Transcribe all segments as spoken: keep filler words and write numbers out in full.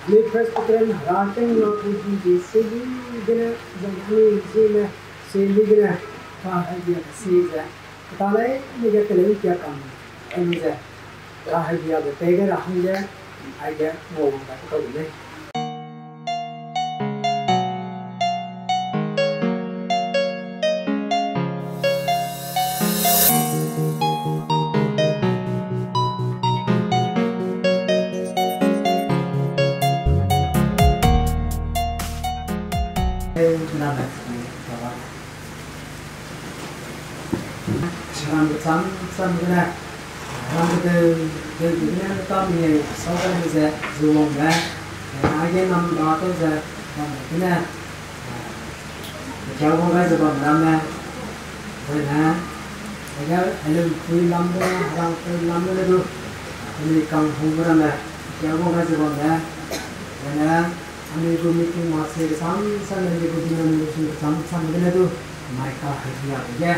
Anui Presbyterian herakiangna gu di di seli gene, zang anui Zeme seli gene, kahaidia si ze, kata lei ni ge teleu kia kam, elu ze, kahaidia be pei ge ra hangge, aige ngau wang gai kau de lei. Salam kecham cham gene, ram kedeu, deu gene, kam ye, sau gai ze, zu wangbe, aige nam ba tau ze, bam gene, Kiawa gai ze bam ramme, zene, aige, heleu pui lam gene, herang pui lam gene du, anui kang hung ramme, kiawa gai ze bam ne, zene, anui gu meeting ma se kesam sam, anui gu denomination kesam sam gene du, mai kahaidia ge,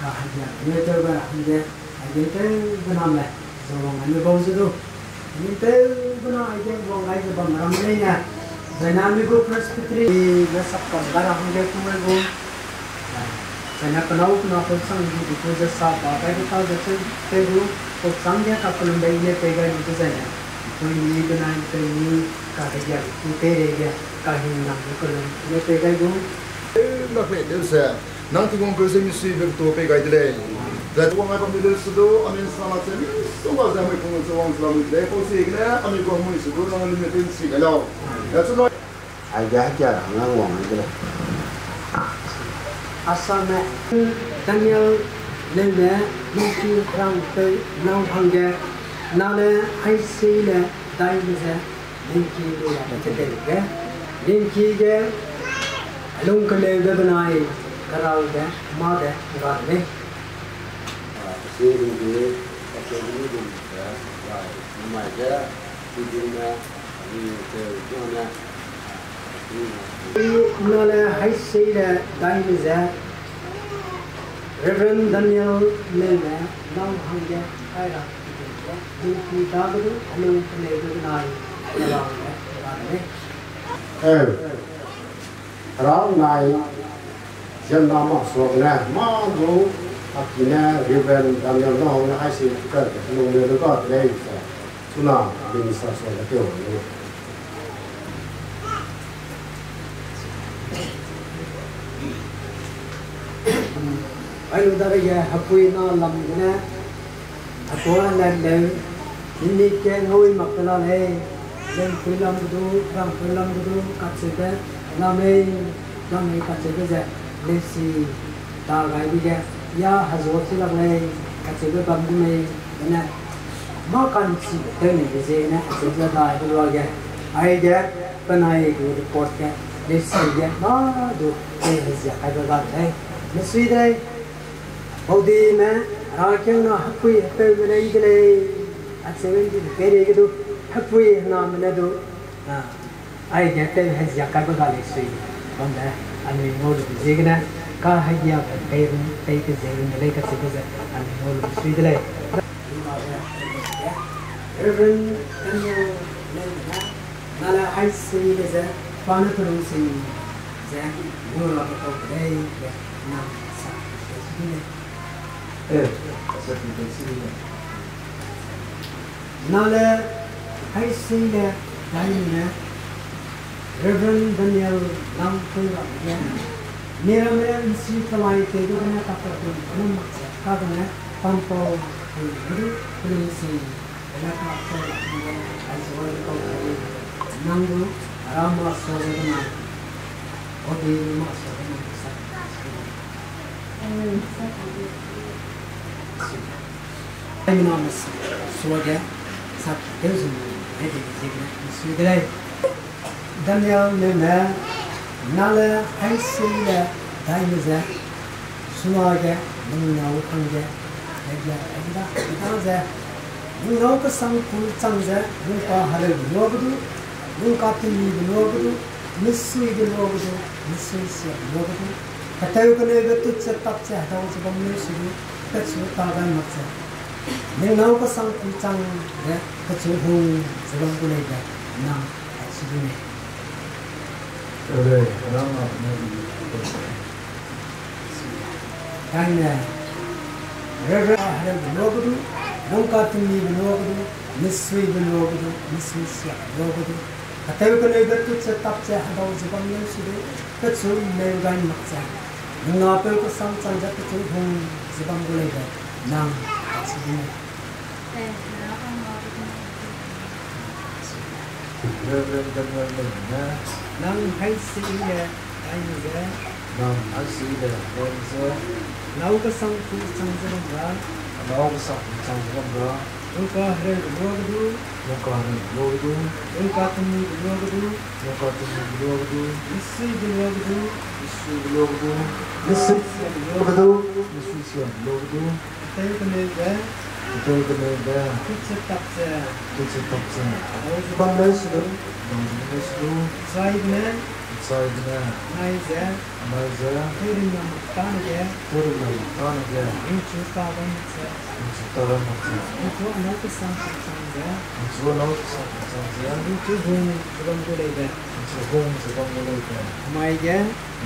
kahaidia ge, tew gai ra hangge, aige tew bename, zu wang anui bau ze du, anui tew bena aige wang gai ze bam ram leine, zene anui gu Presbytery, ne sap kam gai ra hangge ku mai gu, zene penâu kena pau sang di di ku ze sa ba gai gu ta ze tew, tew gu, pau sang ge kakellum bei ne pei gai lu de zene, pui ni benai pei ni kahaidia ku peireige, kahingnam gu kellum ne pei gai gu. Tew lak lei tew ze, nang Tingwang peu ze misuibe ketuâ pei gai de lei. Zai wang gai bam de leu se du, anui ’nsana se misongga ze mui pung ze wang ze lamui de lei, pau ziegene anui gu mui se du nang anui ne tew ’nsi gai lau. Zai chuna aige hekia ra ngang wang gai de lei. Asame, Daniel leume, ningki rangpeu nâu hangge, nale haisi le daime ze, ningki lu ra ketei ge, ningki ge, helung keleube benai, keraube, mâ de, ga de lei. Nale haisi le daime ze, Reverend Daniel leume, nâu hangge, kai ra, ningki dage du, helung keleube benai, keraube, ga de lei. Hera nai, ziemmena masuagene, mâ du, a ki ne, Reverend Daniel nâu hangge haisi, kai ra, helung keleube ga de lei, ze, chuna, minister suage tew ra lei. Ai lu dage hepui na lam gene, hetuâ helat leu, mimik ge ngui mak te la lei, lengpui lam ge du, rangpui lam ge du, kacheube, la mei, la mei kacheube ze, lesi, ta gaibe ge, ya hezua chi lak lei, kacheube bam gu mei, gene, mâ ka'nchibe tew neibe ziegene, acheu ze daibe luage, aige, penai gu report ge, lesi ge, mâ du, tei hezia kaibe ga de lei, mesui de lei, baudime, herakiangna hepui hepeume lei de lei, acheu ’ndi de peireige du, hepui hename ne du, aige tew hezia kaibe ga lei sui, bambe, anui ngau lube ziegene, kahaidiabe tei run, tei kezei run de lei kacheube ze, anui ngau lube sui de lei. Reverend Daniel Lengna, nale haisi le ze, pa ne pelung sing ze, ngau rabe kau de lei, ze, nang sa, de si de lei. Nale haisi le daime, Reverend Daniel Langpui rabe ge, miramme ’nsi kelai tei du gene kakatun kene mak ze, kagene pampau pui du pelung sing, gene kakatun kene, aize wai kau de lei, nang du, hera masuage benai, odi masuage benai, sa, Amen. Aimena masuage, sap tew zun, ai de ziegene, mesui de lei. Daniel ne ne, nale haisi le daime ze, sunage, ningnau hangge, hege, hege da, da ze, ningnau kesang pui chang ze, ningka heleu luage du, ningka temi luage du, mesui ge luage du, mesui sia luage du, ketew keneube tut ze tap ze hedau ze bam leu se du, pechu ta gai mak ze. Ningnau kesang pui chang ze, pechu hung ze bam gu lei be, nang, Ere, rang a ne i. Kane, Reverend Hereu beluage du, Lungka Temi beluage du, Misui beluage du, Misui Sia beluage du, Kateu keneibe tut ze tap ze hedau ze bam leu su du, pechu neu gai mak ze, nung napeu kesang chang ze pechu hung ze bam gu leibe, nang, achi du. Reverend Daniel Leume ne, nang haisi le, ai ni ze, nang haisi le, ai ni ze, nau kesang pu chang ze bam ra, nau kesang pu chang ze bam ra, Lungka Hereu beluage du, Lungka Hereu beluage du, Lungka Temi beluage du, Lungka Temi beluage du, Misui beluage du, Misui beluage du, Misui Sia beluage du, Misui Sia beluage du, Kateu keneibe, kateu keneibe, tut ze tap ze, tut ze tap ze, hedau ze bam leu su du, hedau ze bam leu su du, chai de ne, chai de ne, nai ze, nai ze, tui rimna mak tane ge, tui rimna mak tane ge, ningchu ta bam ze, ningchu ta bam ze, ningchu anau kesang chang ze, ningchu anau kesang chang ze, ningchu hung ze bam gu leibe, ningchu hung ze bam gu leibe, mai ge,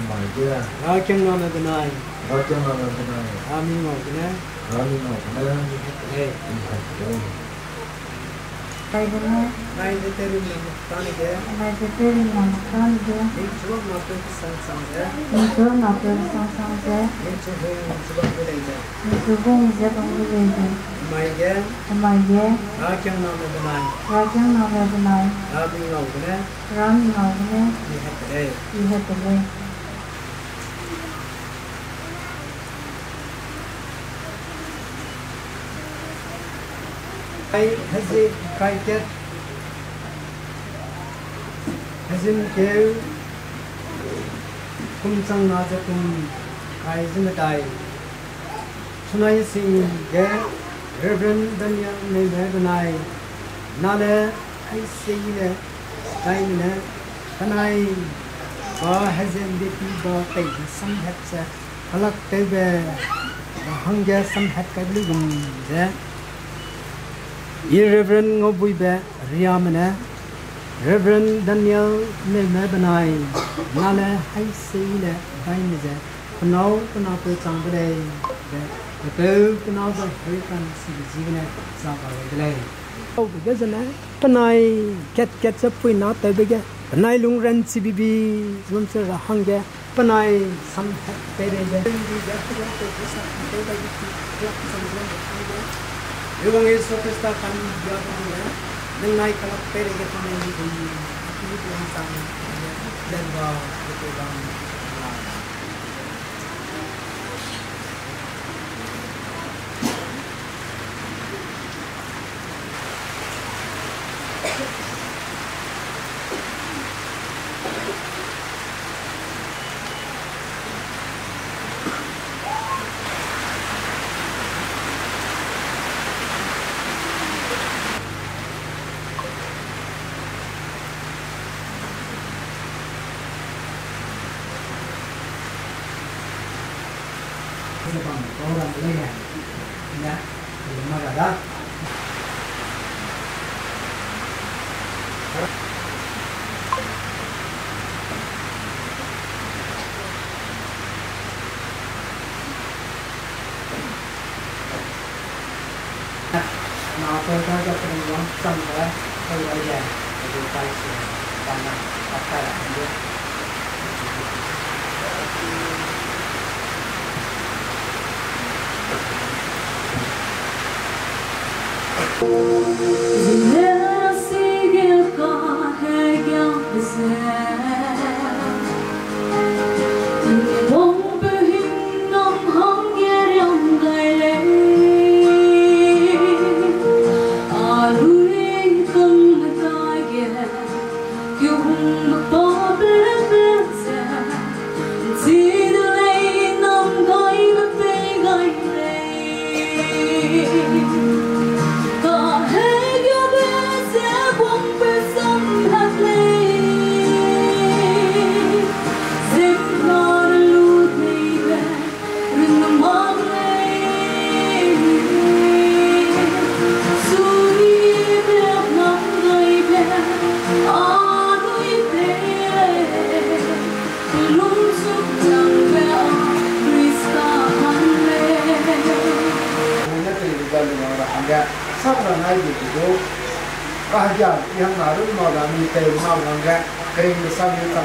mai ge, rakiangname benai, rakiangname benai, rami ngau gene, rami ngau gene, i het lei, i het lei. Nai ze teu rimna mak tane ge, nai ze teu rimna mak tane ge, ningchu napeu kesang chang ze, ningchu napeu kesang chang ze, ningchu hung ze bam gu leibe, ningchu hung ze bam gu leibe, mai ge, mai ge, rakiangname benai, rakiangname benai, rami ngau gene, rami ngau gene, i het lei, i het lei. Ai, hezi kai kat, hezin keu, kum chang na ze kum kai ze medai. Chunai sing ge Reverend Daniel Leume benai, nale haisi le, daimene, penai, ba hezin de pi ba tei de samhat ze, kalak tewbe, ba hangge samhat kai lu gum ze, i Reverend Ngaubuibe Riame ne, Reverend Daniel Leume benai, nale haisi le, daime ze, penâu penapeu chang de lei, be, pepeu pena zai herikan sibe ziegene, za ba lei de lei. Aube ge zene, penai kat kat ze puina tewbe ge, penai lungran chibibi, zun se ra hangge, penai samhat peireige, peireige, Hewang Jisu Khrista kan bia bu ne, ningnai kalak peireige penai lu gum, aki bu hang chang, lenba, bu bam, ge, sap ra ngai di gu du, kahegia i hangna runne mak da mi tei na hangge, keringbe sam ne chang